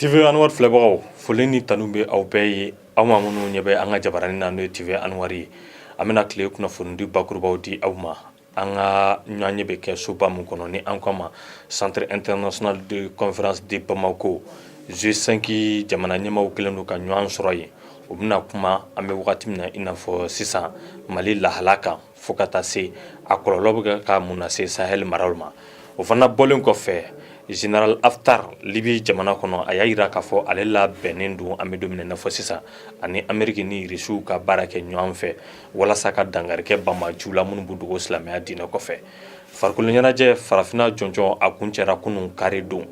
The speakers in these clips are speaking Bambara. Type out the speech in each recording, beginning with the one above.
TV Anwar filɛbagaw, foli ni tanu bɛ aw bɛɛ ye, aw ma minnu ɲɛ bɛ an ka jabaranin na, n'o ye TV Anwar ye. An bɛna tile kunnafonidi bakurubaw di aw ma. An ka ɲɔgɔnye bɛ kɛ soba min kɔnɔ, ni an ko a ma Centre international de conférence de Bamako, G5 jamana ɲɛmaaw kɛlen don ka ɲɔgɔn sɔrɔ yen. U bɛna kuma, an bɛ wagati min na i n'a fɔ sisan, Mali lahala kan, fo ka taa se a kɔlɔlɔ bɛ ka mun lase Sahel maraw ma. O fana bɔlen kɔfɛ, Général Haftar, Libi jamana kɔnɔ, a y'a jira k'a fɔ ale labɛnnen don, an bɛ don min na i n'a fɔ sisan, ani Ameriki ni Irisiw ka baara kɛ ɲɔgɔn fɛ walasa ka dankari kɛ banbaanciw la minnu b'u dogo silamɛya diinɛ kɔfɛ. Farikolo ɲɛnajɛ farafinna jɔnjɔn, a kuncɛra kunun kari don.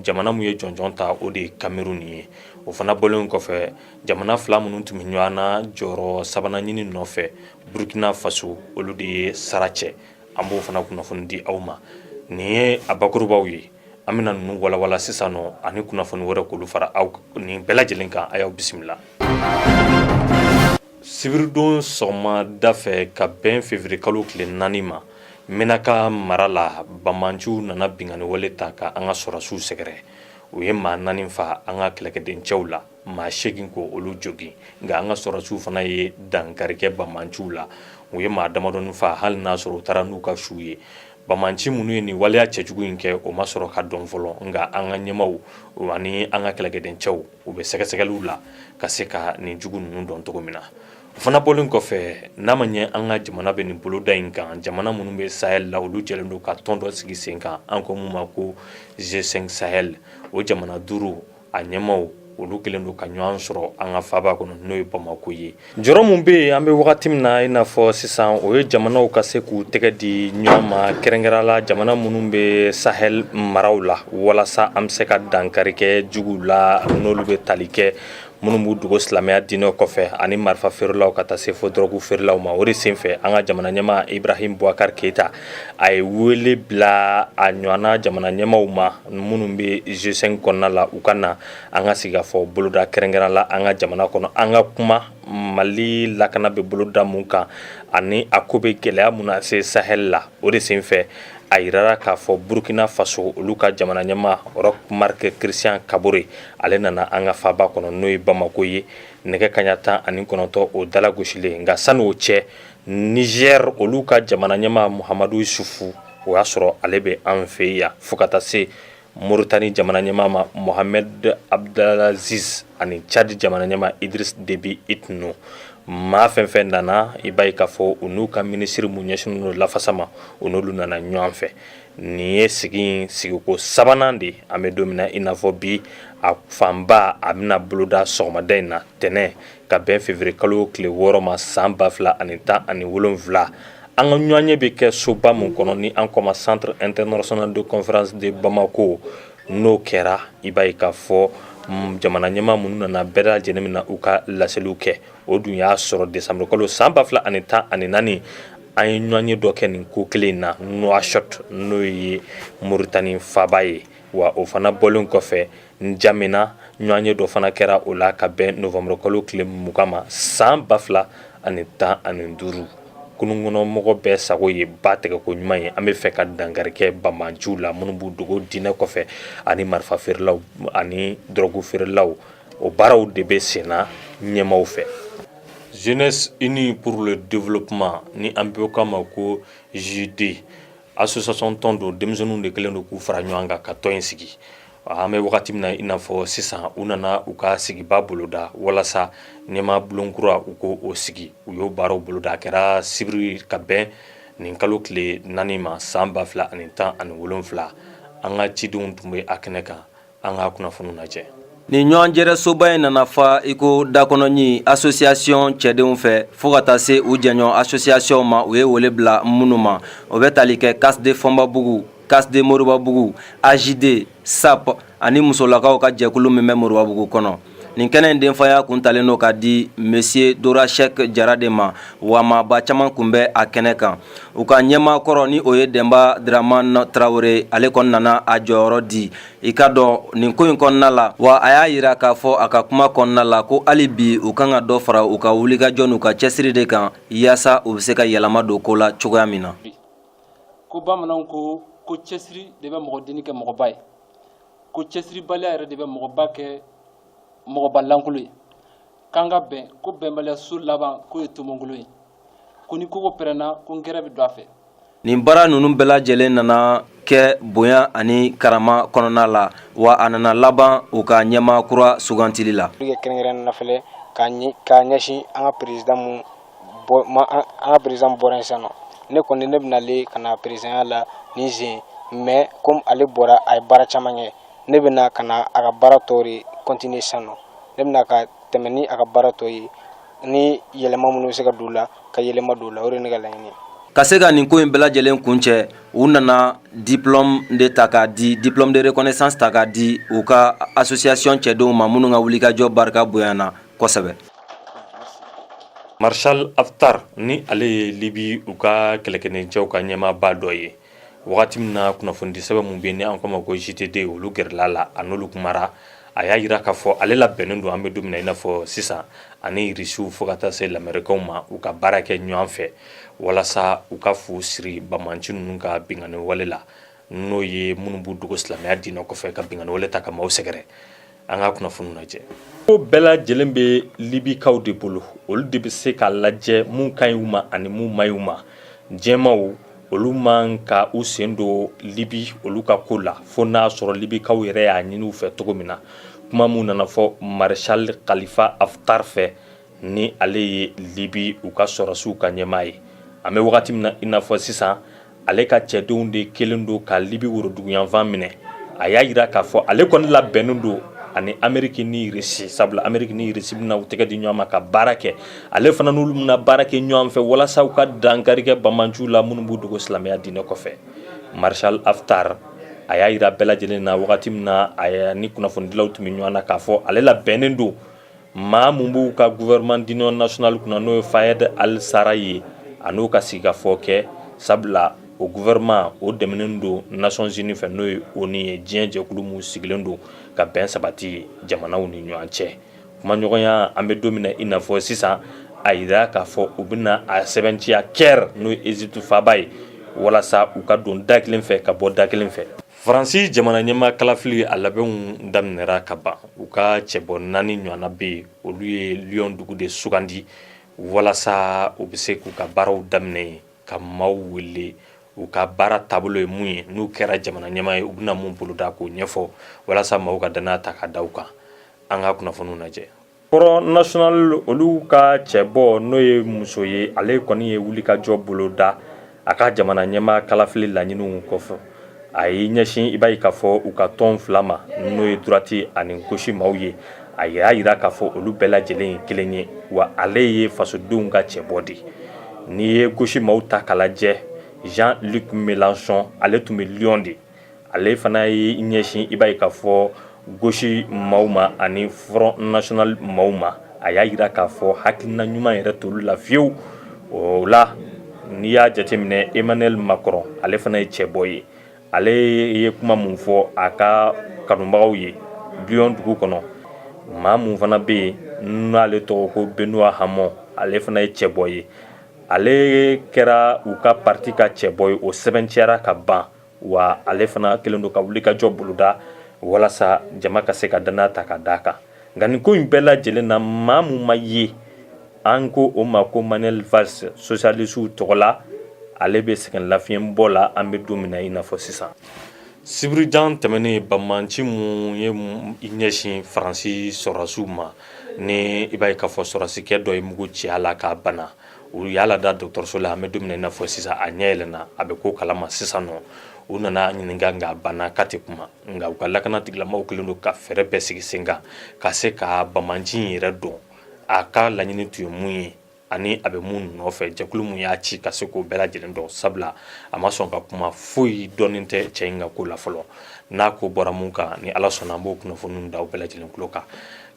Jamana min ye jɔnjɔn ta, o de ye Cameroun ye. O fana bɔlen kɔfɛ, jamana fila minnu tun bɛ ɲɔgɔn na jɔyɔrɔ sabanan ɲini nɔfɛ, Burkina Faso, olu de ye sara cɛ. An b'o fana kunnafoni di aw ma. Nin ye a bakurubaw ye. An bɛna ninnu walawala sisan nɔ, ani kunnafoni wɛrɛ k'olu fara aw nin bɛɛ lajɛlen kan. A y'aw bisimila. Sibiridon sɔgɔmada fɛ, ka bɛn février kalo tile 4 ma, Menaka mara la, banbaanciw nana binkanni wale ta ka an ka sɔrɔdasiw sɛgɛrɛ. U ye maa 4 fa an ka kɛlɛkɛdencɛw la, maa 8 ko olu jogin. Nka an ka sɔrɔdasiw fana ye dankari kɛ banbaanciw la, u ye maa damadɔni fa, hali n'a sɔrɔ u taara n'u ka su ye. Banbaanci minnu ye nin waleya cɛjugu in kɛ, o ma sɔrɔ ka dɔn fɔlɔ. Nka an ka ɲɛmaaw ani an ka kɛlɛkɛdencɛw, u bɛ sɛgɛsɛgɛliw la ka se ka nin jugu ninnu dɔn cogo min na. O fana bɔlen kɔfɛ, n'a ma ɲɛ an ka jamana bɛ nin boloda in kan, jamana minnu bɛ Sahel la, olu jɛlen don ka tɔn dɔ sigi sen kan, an ko mun ma ko G5 Sahel. O jamana 5 a ɲɛmaaw, olu kɛlen don ka ɲɔgɔn sɔrɔ an ka faaba kɔnɔ, n'o ye Bamako ye. Jɔrɔ min bɛ yen, an bɛ wagati min na i n'a fɔ sisan, o ye jamanaw ka se k'u tɛgɛ di ɲɔgɔn ma, kɛrɛnkɛrɛn la jamana minnu bɛ Sahel maraw la, walasa an bɛ se ka dankari kɛ juguw la, n'olu bɛ tali kɛ minnu b'u dogo silamɛya diinɛ kɔfɛ, ani marifa feerelaw, ka taa se fo dɔrɔgu feerelaw ma. O de senfɛ, an ka jamana ɲɛmaa Ibrahim Boubacar Keita, a ye wele bila a ɲɔgɔnna jamana ɲɛmaaw ma minnu bɛ G5 kɔnɔna la, u ka na an ka sigikafɔ boloda, kɛrɛnkɛrɛn la an ka jamana kɔnɔ, an ka kuma Mali lakana bɛ boloda mun kan, ani a ko bɛ gɛlɛya mun na se Sahel la. O de senfɛ, a yirara k'a fɔ Burkina Faso, olu ka jamana ɲɛmaa Roch Marc Christian Kabore, ale nana an ka faaba kɔnɔ, n'o ye Bamako ye, nɛgɛ kaɲa 19, o dalagosilen. Nka sani o cɛ, Niger, olu ka jamana ɲɛmaa Muhamadu Yusufu, o y'a sɔrɔ ale bɛ an fɛ yan, fo ka taa se Moritani jamana ɲɛmaa ma Mohamed Abdelaziz, ani Tchad jamana ɲɛmaa Idriss Déby Itno. Maa fɛn fɛn nana, i b'a ye k'a fɔ u n'u ka minisiri mun ɲɛsinnen don lafasa ma, u n'olu nana ɲɔgɔn fɛ. Nin ye sigi sigiko sabanan de, an bɛ don min na i n'a fɔ bi. A fanba, a bɛna boloda sɔgɔmada in na, tɛnɛn, ka bɛn février kalo tile 6 ma, san 2017. An ka ɲɔgɔnye bɛ kɛ soba min kɔnɔ, ni an ko ma Centre international de conférence de Bamako, n'o kɛra, i b'a ye k'a fɔ jamana ɲɛmaa minnu nana, bɛɛ lajɛlen min na u ka laseliw kɛ. O dun y'a sɔrɔ décembre kalo san 2014, an ye ɲɔgɔnye dɔ kɛ nin ko kelen in na Nouakchott, n'o ye Moritani faaba ye. Wa o fana bɔlen kɔfɛ, N'Djamena, ɲɔgɔnye dɔ fana kɛra o la, ka bɛn novembre kalo tile 20 ma, san 2015. Kɔnɔmɔgɔ bɛɛ sago ye ba tɛgɛko ɲuman ye. An bɛ fɛ ka dankari kɛ banbaanciw la minnu b'u dogo diinɛ kɔfɛ, ani marifa feerelaw ani dɔrɔgu feerelaw. O baaraw de bɛ senna ɲɛmaaw fɛ. Jeunesse unie pour le développement, ni an bɛ k'a ma ko JD, association tɔn don, denmisɛnninw de kɛlen don k'u fara ɲɔgɔn kan ka tɔn in sigi. An bɛ wagati min na i n'a fɔ sisan, u nana u ka sigiba boloda walasa ɲɛmaa bulonkura, u ko o sigi. U y'o baaraw boloda, a kɛra sibiri, ka bɛn nin kalo tile 4 ma, san 2017. An ka cidenw tun bɛ a kɛnɛ kan. An ka kunnafoniw lajɛ. Nin ɲɔgɔn jɛrɛsoba in nana fa i ko dakɔnɔɲi association cɛdenw fɛ, fo ka taa se u jɛɲɔgɔn association ma, u ye wele bila minnu ma. O bɛ tali kɛ CASD Fɔnbabugu, CASD Moribabugu, AJD, SAP ani musolakaw ka jɛkulu min bɛ Moribabugu kɔnɔ. Nin kɛnɛ in denfaya kun talen don ka di Monsieur Dora Cheick Jara de ma. Wa maaba caman kun bɛ a kɛnɛ kan. U ka ɲɛmaa kɔrɔ, ni o ye Denba Dramane Traoré, ale kɔni nana a jɔyɔrɔ di i ka dɔn nin ko in kɔnɔna la. Wa a y'a yira k'a fɔ a ka kuma kɔnɔna la ko hali bi u kan ka dɔ fara u ka wulikajɔ n'u ka cɛsiri de kan, yaasa u bɛ se ka yɛlɛma don ko la cogoya min na. Ko bamananw ko ko cɛsiri de bɛ mɔgɔ denni kɛ mɔgɔba ye. Ko cɛsiribaliya yɛrɛ de bɛ mɔgɔba kɛ mɔgɔba lankolon ye. K'an ka bɛn, ko bɛnbaliya so laban k'o ye tomongolo ye. Ko ni kogo pɛrɛnna, ko ngɛrɛ bɛ don a fɛ. Nin baara ninnu bɛɛ lajɛlen nana kɛ bonya ani karama kɔnɔna la, wa a nana laban u ka ɲɛmaa kura sugantili la. Kɛrɛnkɛrɛn na fɛnɛ, k'a ɲɛsin an ka président mun an ka président bɔra yen sisan nɔ, ne kɔni ne bɛna ale ka na présidentya la nin sen, mais comme ale bɔra, a ye baara caman kɛ, ne bɛna ka na a ka baara tɔ de continuer sisan nɔ. Ne bɛna ka tɛmɛ ni a ka baara tɔ ye, ni yɛlɛma minnu bɛ se ka don la, ka yɛlɛma don la, o de ye ne ka laɲini ye. Ka se ka nin ko in bɛɛ lajɛlen kuncɛ, u nana diplôme de ta k'a di, diplôme de reconnaissance ta k'a di u ka association cɛdenw ma, minnu ka wulikajɔ barika bonyana kosɛbɛ. Marshal Haftar, ni ale ye Libi u ka kɛlɛkɛdencɛw ka ɲɛmaaba dɔ ye, wagati min na kunnafonidi sɛbɛn mun bɛ ni an k'a ma ko JTD, olu gɛrɛla la, a n'olu kumara, a y'a jira k'a fɔ ale labɛnnen don, an bɛ don min na i n'a fɔ sisan, ani Irisiw fo ka taa se Lamɛrikaw ma, u ka baara kɛ ɲɔgɔn fɛ walasa u ka fu siri banbaanci ninnu ka binkanni wale la, n'o ye minnu b'u dogo silamɛya diinɛ kɔfɛ ka binkanni wale ta ka maaw sɛgɛrɛ. An ka kunnafoni lajɛ. Ko bɛɛ lajɛlen bɛ Libikaw de bolo, olu de bɛ se k'a lajɛ mun ka ɲi u ma ani mun man ɲi u ma. Diɲɛmaw, olu man ka u sen don Libi olu ka ko la, fo n'a sɔrɔ Libikaw yɛrɛ y'a ɲini u fɛ cogo min na. Kuma mun nana fɔ Marshal Khalifa Haftar fɛ, ni ale ye Libi u ka sɔrɔsiw ka ɲɛmaa ye, an bɛ wagati min na i n'a fɔ sisan, ale ka cɛdenw de kelen don ka Libi woroduguyanfan minɛ. A y'a jira k'a fɔ ale kɔni labɛnnen don ani Ameriki ni Irisi, sabula Ameriki ni Irisi bɛna u tɛgɛ di ɲɔgɔn ma ka baara kɛ. Ale fana n'olu bɛna baara kɛ ɲɔgɔn fɛ walasa u ka dankari kɛ banbaanciw la minnu b'u dogo silamɛya diinɛ kɔfɛ. Marshal Haftar, a y'a jira bɛɛ lajɛlen na wagati min na a ni kunnafonidilaw tun bɛ ɲɔgɔn na, k'a fɔ ale labɛnnen don, maa mun b'u ka gouvernement d'union nationale kunna, n'o ye Fayed al-Sarraj ye, a n'o ka sigikafɔ kɛ, sabula o gouvernement o dɛmɛnen don Nations Unies fɛ, n'o ye ONU ye, diɲɛ jɛkulu mun sigilen don ka bɛn sabati jamanaw ni ɲɔgɔn cɛ. Kumaɲɔgɔnya, an bɛ don min na i n'a fɔ sisan, a yira k'a fɔ u bɛna a sɛbɛntiya Caire, n'o ye Égypte faaba ye, walasa u ka don da kelen fɛ ka bɔ da kelen fɛ. Faransi jamana ɲɛmaa kalafili, a labɛnw daminɛra ka ban. U ka cɛbɔ naani ɲɔgɔnna bɛ yen, olu ye Lyon dugu de sugandi walasa u bɛ se k'u ka baaraw daminɛ, ka maaw wele, u ka baara taabolo ye mun ye, n'u kɛra jamana ɲɛmaa ye, u bɛna mun boloda, k'o ɲɛfɔ walasa maaw ka danaya ta ka da u kan. An ka kunnafoniw lajɛ. Front National, olu ka cɛbɔ, n'o ye muso ye, ale kɔni ye wulikajɔ boloda a ka jamana ɲɛmaa kalafili laɲiniw kɔfɛ. A y'i ɲɛsin, i b'a ye k'a fɔ, u ka tɔn fila ma, n'o ye droite ani gauche maaw ye. A y'a jira k'a fɔ olu bɛɛ lajɛlen ye kelen ye, wa ale ye fasodenw ka cɛbɔ de. N'i ye gauche maaw ta k'a lajɛ, Jean-Luc Mélenchon, ale tun bɛ Lyon de. Ale fana y'i ɲɛsin, i b'a ye k'a fɔ, gauche maaw ma ani Front National maaw ma. A y'a jira k'a fɔ hakilina ɲuman yɛrɛ t'olu la fiyewu. O la, n'i y'a jateminɛ, Emmanuel Macron, ale fana ye cɛbɔ ye. Ale ye kuma mun fɔ a ka kanubagaw ye Lyon dugu kɔnɔ, maa mun fana bɛ yen n'ale tɔgɔ ko Benoît Hamon, ale fana ye cɛbɔ ye. Ale kɛra u ka parti ka cɛbɔ ye, o sɛbɛntiyara ka ban, wa ale fana kɛlen don ka wuli ka jɔ boloda walasa jama ka se ka danaya ta ka d'a kan. Nka nin ko in bɛɛ lajɛlen na, maa mun ma ye, an ko o ma ko Manuel Valls, socialistew tɔgɔ la, ale bɛ sɛgɛn lafiɲɛ bɔ la, an bɛ don min na i n'a fɔ sisan. Sibirijan tɛmɛnen, banbaanci mun ye i ɲɛsin Faransi sɔrɔdasiw ma, ni i b'a ye k'a fɔ sɔrɔdasikɛ dɔ ye mugu ci a la k'a bana, u y'a lada dɔgɔtɔrɔso la. An bɛ don min na i n'a fɔ sisan, a ɲɛ yɛlɛnna, a bɛ ko kalama sisan nɔ. U nana ɲininka, nka a banna k'a tɛ kuma. Nka u ka lakana tigilamaw kɛlen don ka fɛɛrɛ bɛɛ sigi sen kan ka se ka banbaanci in yɛrɛ dɔn, a ka laɲini tun ye mun ye ani a bɛ mun nɔfɛ, jɛkulu mun y'a ci, ka se k'o bɛɛ lajɛlen dɔn, sabula a ma sɔn ka kuma. Foyi dɔnnen tɛ cɛ in ka ko la fɔlɔ. N'a ko bɔra mun kan, ni Ala sɔnna, an b'o kunnafoniw da aw bɛɛ lajɛlen tulo kan,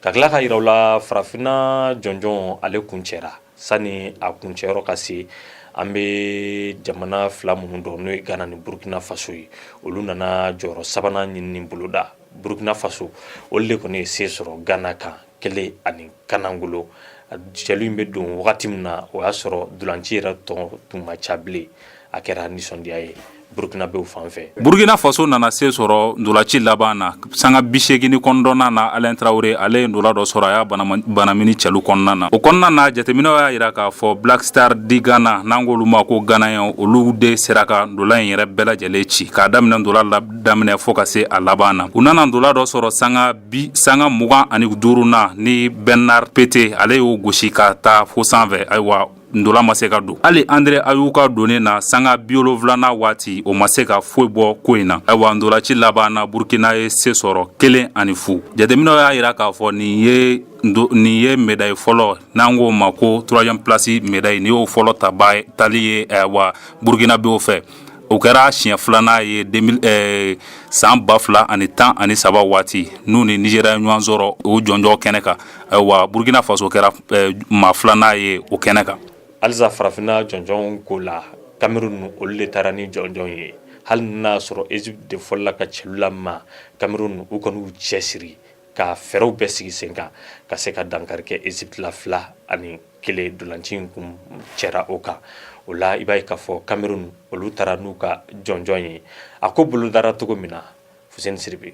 ka tila ka yira u la. Farafinna jɔnjɔn, ale kuncɛra. Sani a kuncɛyɔrɔ ka se, an bɛ jamana fila minnu dɔn, n'o ye Ghana ni Burkina Faso ye, olu nana jɔyɔrɔ sabanan ɲinini boloda. Burkina Faso, olu de kɔni ye se sɔrɔ Ghana kan 1-0. Jɛlu in bɛ don wagati min na, o y'a sɔrɔ ntolanci yɛrɛ tɔ tun ma ca bilen. A kɛra nisɔndiya ye. Burukinabew fan fɛ. Burukina Faso nana se sɔrɔ ntolaci laban na sanga 89nan na. Alain Traoré, ale ye ntola dɔ sɔrɔ, a y'a banamini cɛlu kɔnɔna na. O kɔnɔna na, jateminɛw y'a jira k'a fɔ Black Star di Ghana, n'an k'olu ma ko Ghanéen, olu de sera ka ntola in yɛrɛ bɛɛ lajɛlen ci k'a daminɛ ntola la daminɛ fo ka se a laban na. U nana ntola dɔ sɔrɔ sanga 25nan ni Bernard Pete, ale y'o gosi ka taa fo sanfɛ. Ayiwa, ntola ma se ka don. Hali Andre Ayew ka donnen na sanga 70nan waati, o ma se ka foyi bɔ ko in na. Ayiwa, ntolaci laban na, Burukina ye se sɔrɔ 1-0. Jateminɛw y'a jira k'a fɔ nin ye médaille fɔlɔ, n'an k'o ma ko troisième place médaille, nin y'o fɔlɔ taba tali ye. Ayiwa, Burukinabew fɛ, o kɛra siɲɛ filanan ye san 2013 waati n'u ni Nizeriya ɲɔgɔn sɔrɔ o jɔnjɔn kɛnɛ kan. Ayiwa, Burukina Faso kɛra maa filanan ye o kɛnɛ kan. Halisa farafinna jɔnjɔn ko la, Cameroun, olu de taara ni jɔnjɔn ye. Hali n'a sɔrɔ Egypte de fɔlɔla ka cɛlu la ma, Cameroun, u kɔni y'u cɛsiri ka fɛɛrɛw bɛɛ sigi sen kan ka se ka dankari kɛ Egypte la 2-1. Ntolanci in kun cɛra o kan. O la, i b'a ye k'a fɔ Cameroun, olu taara n'u ka jɔnjɔn ye. A ko bolodara cogo min na, Fuseni Sidibe.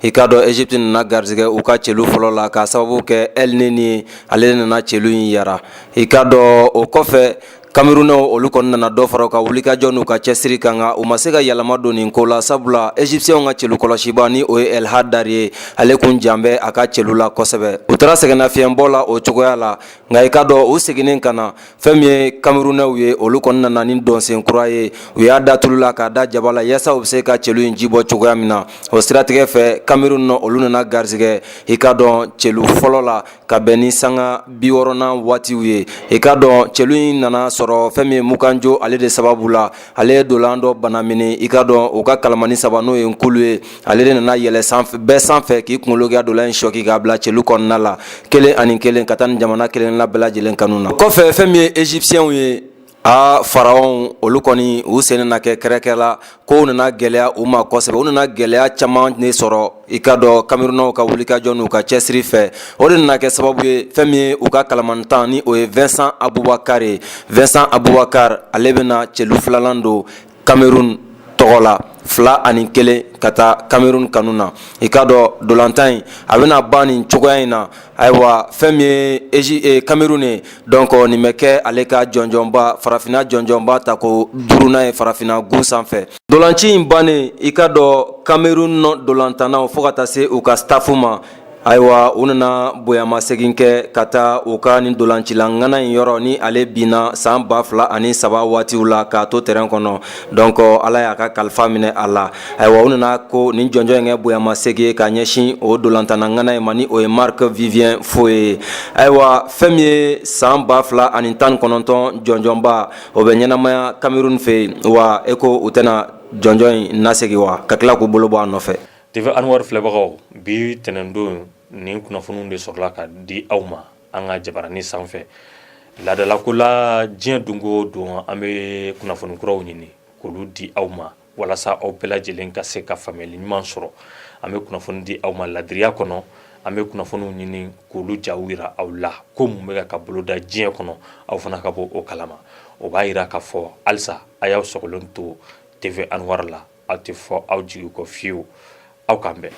I k'a dɔn, Egypte nana garisɛgɛ u ka celu fɔlɔ la k'a sababu kɛ El Neni ye. Ale nana celu in yara. I k'a dɔn, o kɔfɛ, Camerounais, olu kɔni nana dɔ fara u ka wulikajɔ n'u ka cɛsiri kan, nka u ma se ka yɛlɛma don nin ko la, sabula Égyptiens ka celu kɔlɔsiba, ni o ye El Hadary ye, ale kun jan bɛ a ka celu la kosɛbɛ. U taara sɛgɛnnafiɲɛbɔ la o cogoya la. Nka i k'a dɔn, u seginnen ka na, fɛn min ye Camerounais ye, olu kɔni nana ni dɔnsen kura ye. U y'a da tulu la k'a da jaba la yaasa u bɛ se ka celu in jibɔ cogoya min na. O siratigɛ fɛ, Cameroun nɔ, olu nana garisɛgɛ, i k'a dɔn, celu fɔlɔ la ka bɛn ni sanga 60nan waatiw ye. I k'a dɔn, celu in nana sɔrɔ fɛn min ye Moukandjo, ale de sababu la. Ale ye dolan dɔ bana minɛ. I k'a dɔn, u ka kalamani saba, n'o ye Nkulu ye, ale de nana yɛlɛ sanfɛ bɛɛ sanfɛ k'i kunkolo kɛ dolan in sɔki k'a bila celu kɔnɔna la, 1-1, ka taa ni jamana kelen la bɛɛ lajɛlen kanu na. Kɔfɛ, fɛn min ye Égyptiens ye, a pharaon, olu kɔni u sen nana kɛ kɛrɛkɛ la. Kow nana gɛlɛya u ma kosɛbɛ. U nana gɛlɛya caman de sɔrɔ, i ka dɔn, Camerounais ka wulikajɔ n'u ka cɛsiri fɛ. O de nana kɛ sababu ye, fɛn min ye u ka kalamantan, ni o ye Vincent Aboubakar ye, Vincent Aboubakar, ale bɛna celu filanan don Cameroun tɔgɔ la, 2-1 ka taa Cameroun kanu na. I ka dɔn, dolantan in a bɛna ban nin cogoya in na. Ayiwa, fɛn min ye Cameroun ye, donc nin bɛ kɛ ale ka jɔnjɔnba, farafinna jɔnjɔnba ta ko duurunan ye farafinna gun sanfɛ. Dolanci in bannen, i ka dɔn, Cameroun nɔ dolantannaw fo ka taa se u ka staff ma, ayiwa, u nana bonyamasegin kɛ ka taa u ka nin dolancila ŋana in yɔrɔ, ni ale binna san 2003 waatiw la k'a to terrain kɔnɔ. Donc Ala y'a ka kalifa minɛ a la. Ayiwa, u nana ko nin jɔnjɔn in kɛ bonyamasegin ye ka ɲɛsin o dolantanna ŋana in ma, ni o ye Marc Vivien Foé ye. Ayiwa, fɛn min ye san 2019 jɔnjɔnba, o bɛ ɲɛnamaya Cameroun fɛ yen wa? E ko u tɛna jɔnjɔn in nasegin wa, ka tila k'u bolo bɔ a nɔfɛ? TV Anwar filɛbagaw, bi tɛnɛndon, nin kunnafoniw de sɔrɔla ka di aw ma an ka jabarani sanfɛ. Laadalako la, diɲɛ don o don, an bɛ kunnafoni kuraw ɲini k'olu di aw ma walasa aw bɛɛ lajɛlen ka se ka faamuyali ɲuman sɔrɔ. An bɛ kunnafoni di aw ma ladiriya kɔnɔ. An bɛ kunnafoniw ɲini k'olu jaw yira aw la, ko mun bɛ ka boloda diɲɛ kɔnɔ, aw fana ka bɔ o kalama. O b'a yira k'a fɔ halisa a y'aw sɔgɔlen to TV Anwar la. Aw tɛ fɔ aw jigi kɔ fiyewu. Aw k'an bɛn.